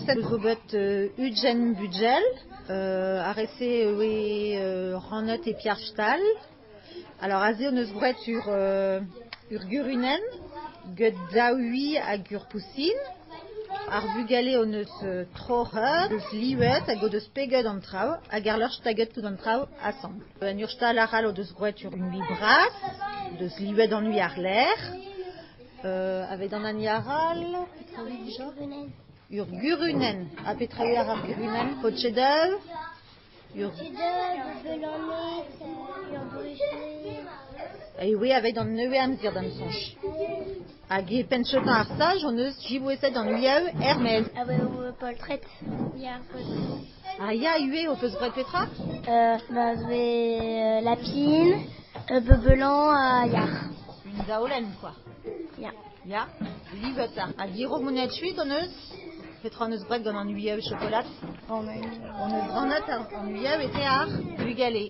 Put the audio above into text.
Diboeset zo bet 20 bugel, ar re-se e oe rannet e pevar stal. Alors aze hon eus graet ur, ur gurunenn get daou ui hag ur pousin. Ar vugale hon eus troc'het, deus livet hag o deus peget an traoù hag ar leur staget tout an traoù asambl. En ur stal arall o deus graet ur ui bras, deus livet an ui àr-lerc'h. Aveit an hani arall, petra oa dija ? Ur gurunenn. Ha petra eo ar gurunenn ? Paotr-chedeù ? Ur... E oe aveit an nevez amzer da'm soñj. Hag e penn-chetañ ar staj hon eus jiboeset an uioù er-maez. Ah ouais, o poltred. Ya, Ah ya ivez, ho peus graet petra ? Ba zo lapin, beubelan ha yar. Un daolenn quoi. Ya. Ya, livet ha diro monet kuit hon eus Petra hon eus graet gant an uioù chokolad ? On eus rannet an uioù etre ar vugale.